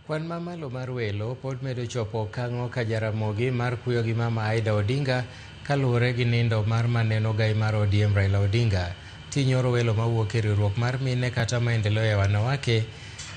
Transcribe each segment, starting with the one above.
Kwan mamalo mar welo pod medo chopo okang'o ka Jaramogi mar kuyo gi mama Aida Odinga kaluwore gi nindo mar maneno gai mar ODM Raila Odinga. Tinyoro welo mawuok e riwruok mar mine kata maendeleo ya wanawake,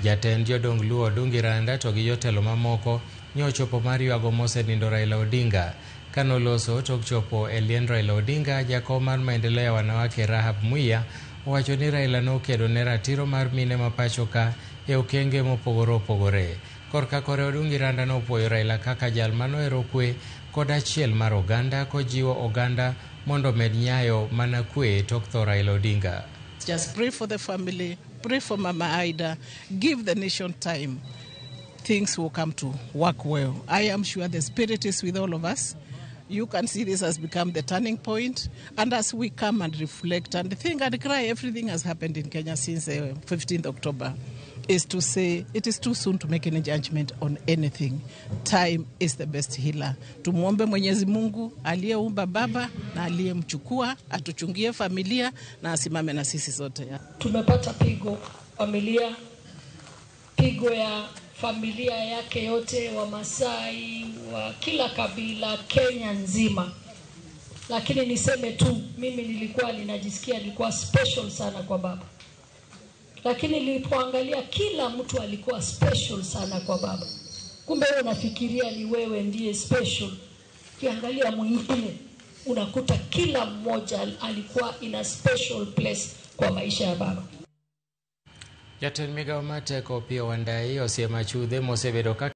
jatend jodong Luo Odungi Randa to gi jotelo mamoko nyochopo mar ywago mosenindo Raila Odinga. Kanoloso tok chopo e liend Raila Odinga, jakom mar maendeleo ya wanawake Rahab Muya owacho ni Raila nokedo ne ratiro mar mine ma pacho ka e okenge mopogore opogore. Korka kore Odungi Randa nopuoyo Raila kaka jal manohero kwe kod achiel mar oganda kojiwo oganda mondo omed nyayo mana kwe tok tho Raila Odinga. Just pray for the family, pray for Mama Ida, give the nation time. Things will come to work well. I am sure the spirit is with all of us. You can see this has become the turning point. And as we come and reflect and think and cry, everything has happened in Kenya since 15th October, is to say it is too soon to make any judgment on anything. Time is the best healer. Tumwombe Mwenyezi Mungu aliyeumba baba na aliyemchukua atuchungie familia na asimame na sisi sote. Tumepata pigo familia, pigo ya familia yake yote, wa Masai, wa kila kabila, Kenya nzima. Lakini niseme tu, mimi nilikuwa ninajisikia nilikuwa special sana kwa baba, lakini nilipoangalia kila mtu alikuwa special sana kwa baba. Kumbe wewe unafikiria ni wewe ndiye special, ukiangalia mwingine unakuta kila mmoja alikuwa in a special place kwa maisha ya baba. Jatend migao mar teko Opiyo Wandayi osiemo achudhe mosebedo ka